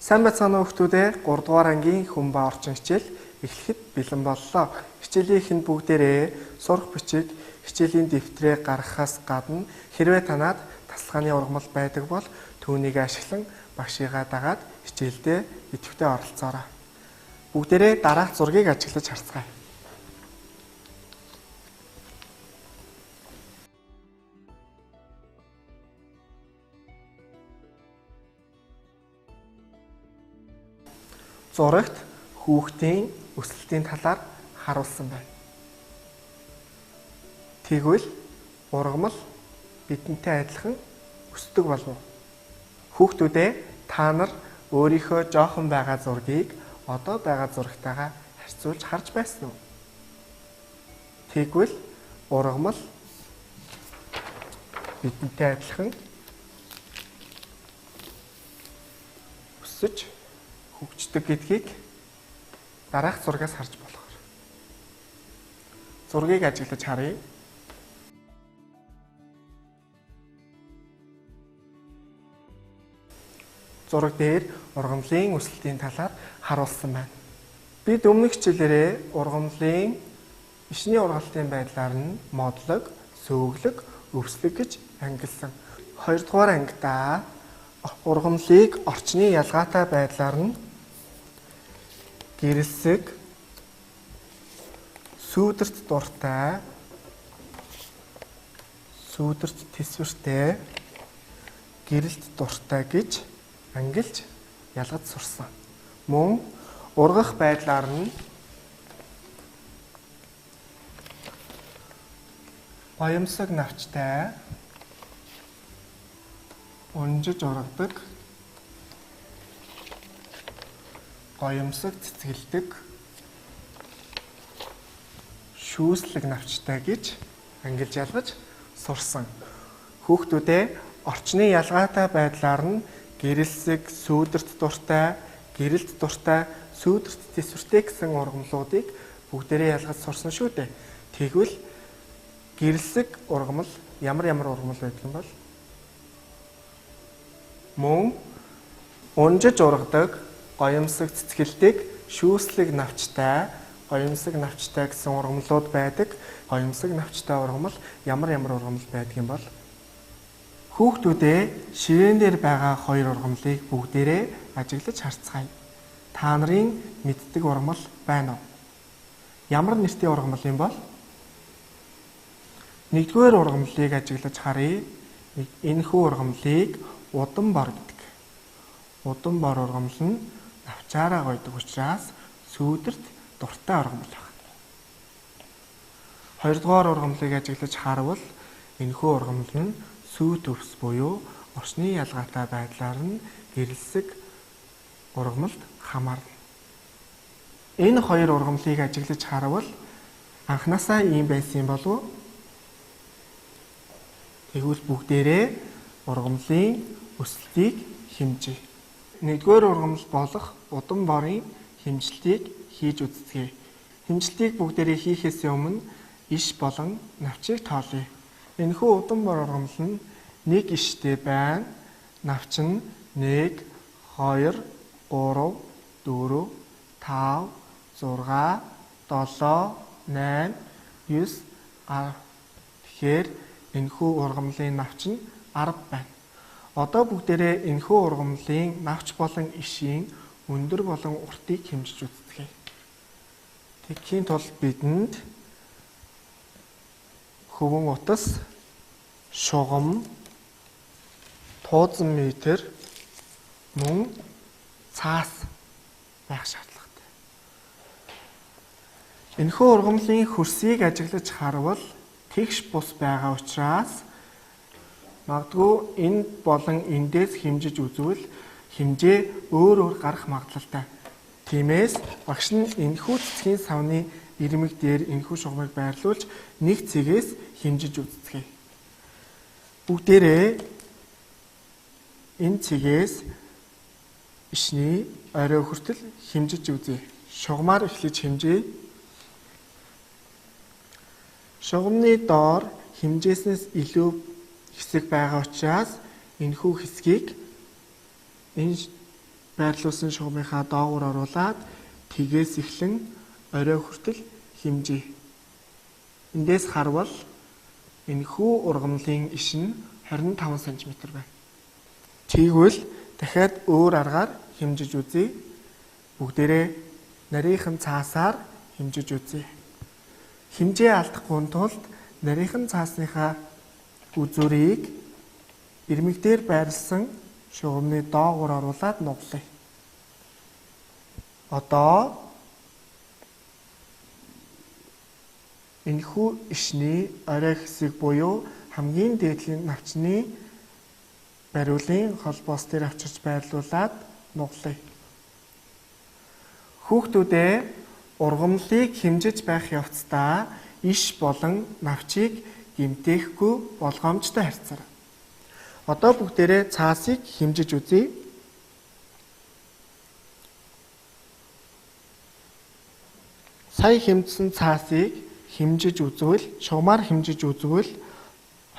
Сайн байцгаана уу хүмүүстээ 3 дугаар ангийн хүн ба орчин хичээл эхлэхэд бэлэн боллоо. Хичээлийн эхэнд бүгдээрээ сурах бичиг, хичээлийн дэвтрээ гаргахаас гадна хэрвээ танад тасалгааны ургамал байдаг бол түүнийг ашиглан багшигаа дагаад хичээлдээ идэвхтэй оролцоорой. Бүгдээрээ дараах зургийг ажиглаж харцгаая. Зурагт хүүхдийн өсөлтийн талаар харуулсан байна. Тэгвэл ургамал бидэнтэй адилхан өсдөг болов уу? Хүүхдүүдээ та нар өөрийнхөө жоохон байгаа зургийг одоо байгаа зурагтайгаа харьцуулж харж байсан уу? Тэгвэл ургамал бидэнтэй адилхан өсөж хөгждөг гэдгийг дараах зургаас харж болохоор. Зургийг ажиглаж харъя. Зураг дээр ургамлын өсөлтийн талаар харуулсан байна. Бид өмнөх хичээлээрээ ургамлын ишний ургалтын байдлаар нь модлог, сөөглөг, өвслөг гэж ангилсан. 2 дугаар ангидаа ургамлыг орчны ялгаатай байдлаар нь гэрэлсэг, сүүдэрт дуртай, сүүдэрт тэсвэртэй, гэрэлт дуртай гэж ангилж ялгаж сурсан. Мөн ургах байдлаар нь гоёмсог навчтай, унжиж ургадаг, гоёмсог цэцгэлдэг, шүүслэг навчтай гэж ангилж ялгаж сурсан. Хүүхдүүдээ орчны ялгаатай байдлаар нь гэрэлсэг, сүүдэрт дуртай, гэрэлт дуртай, сүүдэрт тэсвэртэй гэсэн ургамлуудыг бүгдээрээ ялгаж сурсан шүү дээ. Тэгвэл гэрэлсэг ургамал ямар ямар ургамал байдаг юм бол? Мөн унжиж ургадаг, гоёмсог цэцгэлдэг, шүүслэг навчтай, гоёмсог навчтай гэсэн ургамлууд байдаг. Гоёмсог навчтай ургамал ямар ямар ургамал байдаг юм бол? Хүүхдүүдээ ширээн дээр байгаа хоёр ургамлыг бүгдээрээ ажиглаж харцгаая. Та нарын мэддэг ургамал байна уу? Ямар нэртэй ургамал юм бол? Нэгдүгээр ургамлыг ажиглаж харъя. Энэхүү ургамлыг удам бор гэдэг. Удам бор ургамал нь навчаараа гойдог учраас сүүдэрт дуртай ургамал байна. Хоёрдугаар ургамлыг ажиглаж харвал энэхүү ургамал нь сүйт өвс буюу орчны ялгаатай байдлаар нь гэрэлсэг ургамалд хамаарна. Энэ хоёр ургамлыг ажиглаж харвал анханасаа ийм байсан юм болов уу? Тэгвэл бүгдээрээ ургамлын өсөлтийг хэмжээ. Нэгдүгээр ургамал болох удам борын хэмжилтийг хийж үзцгээе. Хэмжилтийг бүгдээрээ хийхээс өмнө иш болон навчийг тоолъё. Энэхүү удам бор ургамал нь нэг иштэй байна. Навч нь 1, 2, 3, 4, 5, 6, 7, 8, 9, 10. Тэгэхээр энэхүү ургамлын навч нь 10 байна. Одоо бүгдээрээ энэхүү ургамлын навч болон ишийн өндөр болон уртыг хэмжиж үзцгээе. Тэгэхийн тулд бидэнд хөвөн утас, шугам, туузан метр, мөн цаас байх шаардлагатай. Энэхүү ургамлын хөрсийг ажиглаж харвал тэгш бус байгаа учраас магадгүй энэ болон эндээс хэмжиж үзвэл хэмжээ өөр өөр гарах магадлалтай. Тиймээс багш нь энэхүү цэцгийн савны ирмэг дээр энэхүү шугамыг байрлуулж нэг цэгээс хэмжиж үзцгээе. Бүгдээрээ энэ цэгээс ишний орой хүртэл хэмжиж үзье. Шугамаар эхлэж хэмжээ. Шугамны доор хэмжээснээс илүү хэсэг байгаа учраас энэхүү хэсгийг энэ байрлуулсан шугамынхаа доогуур оруулаад тгээс эхлэн орой хүртэл хэмжээ. Эндээс харвал энэхүү ургамлын иш нь 25 см байна. Тэгвэл дахиад өөр аргаар хэмжиж үзье. Бүгдээрээ нарийнхан цаасаар хэмжиж үзье. Хэмжээ алдахгүй тулд нарийнхан цаасныхаа үзүүрийг ирмэг дээр байрлсан шугамны доогуур оруулаад нуглая. Одоо энэхүү ишний орой хэсэг буюу хамгийн дээдлийн навчны бариулын холбоос дээр авчирч байрлуулад нуглая. Хүүхдүүдээ ургамлыг хэмжиж байх явцдаа иш болон навчийг гэмтээхгүй болгоомжтой харьцаарай. Одоо бүгдээрээ цаасыг хэмжиж үзье. Сая хэмжсэн цаасыг хэмжиж үзвэл, шугамаар хэмжиж үзвэл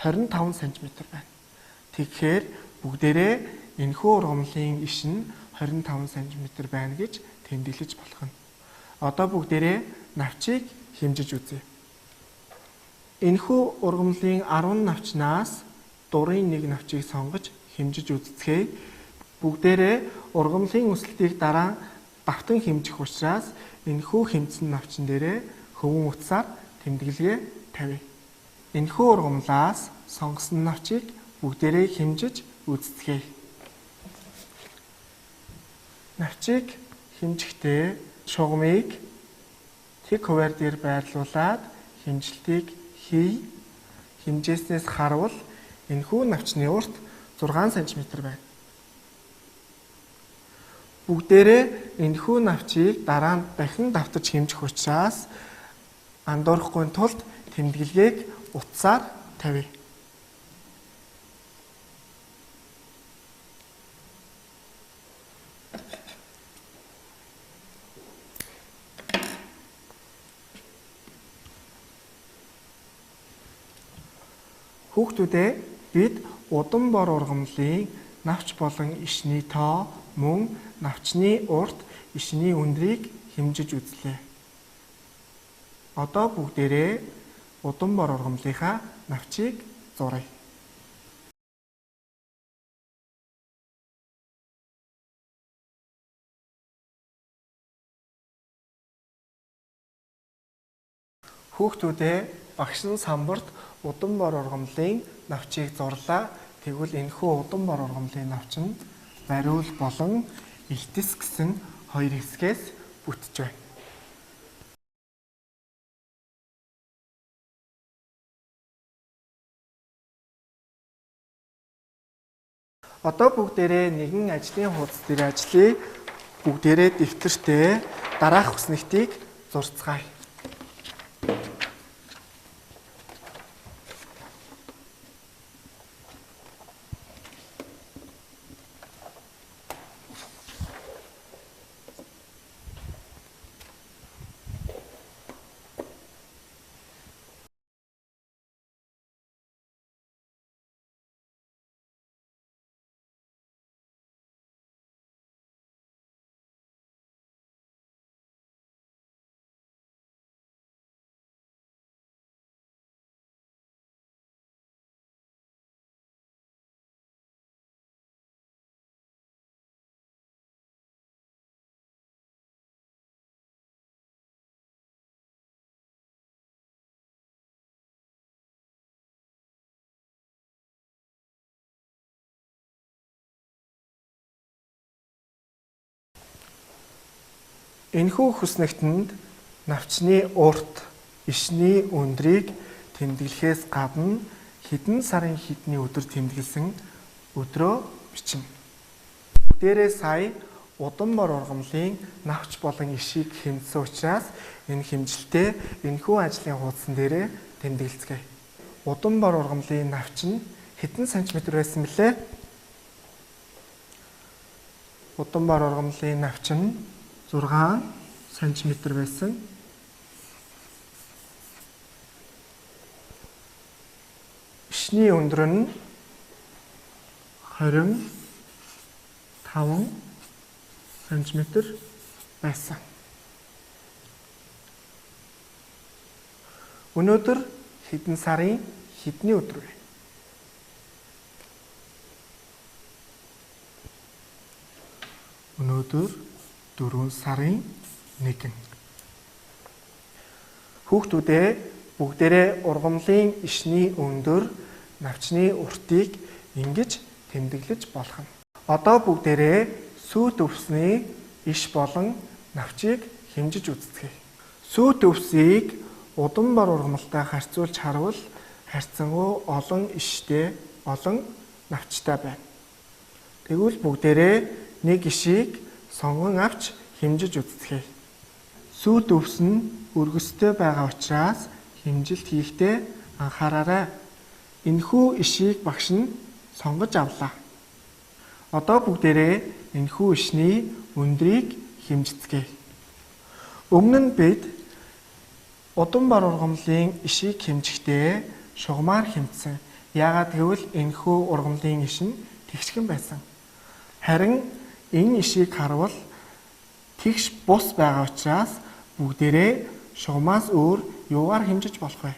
25 см байна. Тэгэхээр бүгдээрээ энэхүү ургамлын иш нь 25 см байна гэж тэмдэглэж болох нь. Одоо бүгдээрээ навчийг хэмжиж үзье. Энэхүү ургамлын 10 навчнаас дурын нэг навчийг сонгож хэмжиж үзцгээе. Бүгдээрээ ургамлын өсөлтийг дараа давтан хэмжих учраас энэхүү хэмжсэн навчин дээрээ хөвөн утсаар тэмдэглэгээ тавья. Энэхүү ургамлаас сонгосон навчийг бүгдээрээ хэмжиж үзцгээе. Навчийг хэмжихдээ шугамыг тэг хувиар дээр байрлуулад хэмжилтийг хий. Хэмжээснээс харвал энэхүү навчны урт 6 см байна. Бүгдээрээ энэхүү навчийг дараа нь дахин давтаж хэмжих учраас андуурахгүй тулд тэмдэглэгээг утсаар тавья. Хүүхдүүдээ бид удам бор ургамлын навч болон ишний тоо мөн навчны урт ишний өндрийг хэмжиж үзлээ. Одоо бүгдээрээ удам бор ургамлынхаа навчийг зуръя. Хүүхдүүдээ багш нь самбарт удам бор ургамлын навчийг зурлаа. Тэгвэл энэхүү удам бор ургамлын навч нь бариул болон элтэс гэсэн хоёр хэсгээс бүтэж байна. Одоо бүгдээрээ нэгэн ажлын хуудас дээр ажиллая. Бүгдээрээ дэвтэртээ дараах хүснэгтийг зурцгаая. Энэхүү хүснэгтэнд навчны урт, ишний өндрийг тэмдэглэхээс гадна хэдэн сарын хэдний өдөр тэмдэглэсэн өдрөө бичнэ. Дээрээ сая удам бор ургамлын навч болон ишийг хэмжсэн учраас энэ хэмжилтээ энэхүү ажлын хуудсан дээрээ тэмдэглэцгээе. Удам бор ургамлын навч нь хэдэн сантиметр байсан бэлээ? Удам бор ургамлын навч нь 6 см байсан. Ишний өндөр нь 25 см байсан. Өнөөдөр хэдэн сарын хэдний өдөр вэ? Өнөөдөр 4 сарын 1. Хүүхдүүдээ, бүгдээрээ ургамлын ишний өндөр, навчны уртыг ингэж тэмдэглэж болох нь. Одоо бүгдээрээ сүйт өвсний иш болон навчийг хэмжиж үзцгээе. Сүйт өвсийг удамбар ургамалтай харьцуулж харвал харьцангуй олон иштэй, олон навчтай байна. Тэгвэл бүгдээрээ нэг ишийг сонгон авч хэмжиж үзцгээе. Сүйт өвс нь өргөстэй байгаа учраас хэмжилт хийхдээ анхаараарай. Энэхүү ишийг багш нь сонгож авлаа. Одоо бүгдээрээ энэхүү ишний өндрийг хэмжицгээе. Өмнө нь бид удамбар ургамлын ишийг хэмжихдээ шугамаар хэмжсэн. Яагаад гэвэл энэхүү ургамлын иш нь тэгшхэн байсан. Харин энэ ишийг харвал тэгш бус байгаа учраас бүгдээрээ шугамаас өөр юугаар хэмжиж болох вэ?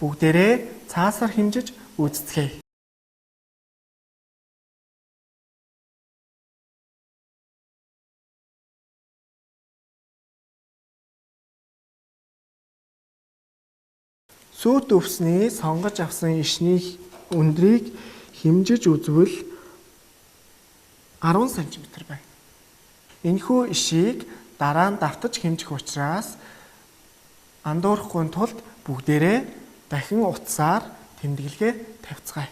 Бүгдээрээ цаасаар хэмжиж үзцгээе. Сүйт өвсний сонгож авсан ишний өндрийг хэмжиж үзвэл 10 см байна. Энэхүү ишийг дараа нь давтаж хэмжих учраас андуурахгүй тулд бүгдээрээ дахин утсаар тэмдэглэгээ тавьцгаая.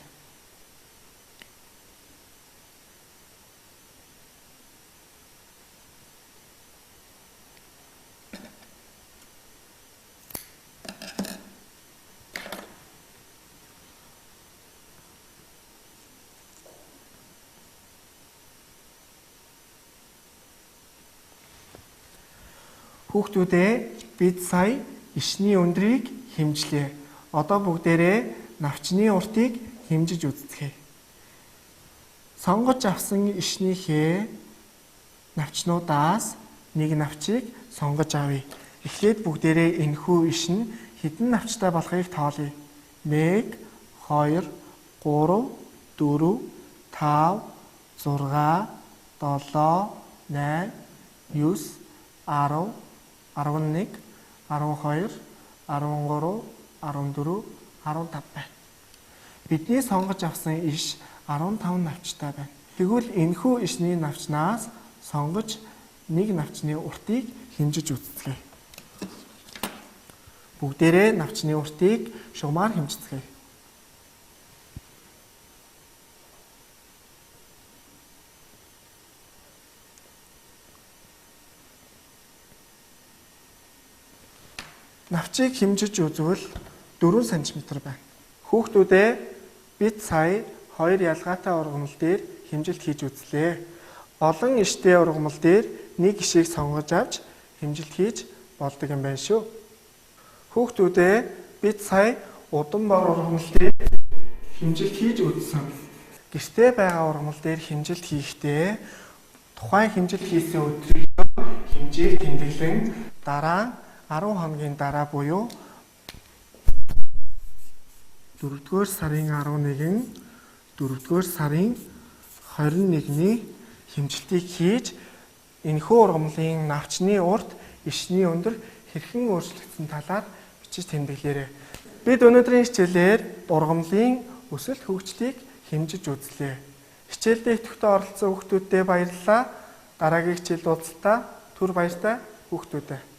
Хүүхдүүдээ, бид сая ишний өндрийг хэмжлээ. Одоо бүгдээрээ навчны уртыг хэмжиж үзцгээе. Сонгож авсан ишнийхээ навчнуудаас нэг навчийг сонгож авъя. Эхлээд бүгдээрээ энэхүү иш нь хэдэн навчтай болохыг тоолъё. 1 2 3 4 5 6 7 8 9 10 11 12 13 14 15 байна. Бидний сонгож авсан иш 15 навчтай байна. Тэгвэл энэхүү ишний навчнаас сонгож нэг навчны уртыг хэмжиж үзцгээе. Бүгдээрээ навчны уртыг шугамаар хэмжицгээе. Навчийг хэмжиж үзвэл 4 см байна. Хүүхдүүдээ, бид сая хоёр ялгаатай ургамал дээр хэмжилт хийж үзлээ. Олон иштэй ургамал дээр нэг ишийг сонгож авч хэмжилт хийж болдог юм байна шүү. Хүүхдүүдээ, бид сая удамбар ургамал дээр хэмжилт хийж үзсэн. Гэртээ байгаа ургамал дээр хэмжилт хийхдээ тухайн хэмжилт хийсэн өдрийг хэмжээг тэмдэглэн дараа 10 хоногийн дараа буюу 4-р сарын 11, 4-р сарын 21-ний хэмжилтийг хийж энэхүү ургамлын навчны урт, ишний өндөр хэрхэн өөрчлөгдсөн талаар бичиж тэмдэглээрэй. Бид өнөөдрийн хичээлээр ургамлын өсөлт хөгжлийг хэмжиж үзлээ. Хичээлдээ идэвхтэй оролцсон хүүхдүүддээ баярлалаа. Дараагийн хичээлд уулзалтаа түр баяртай хүүхдүүдээ.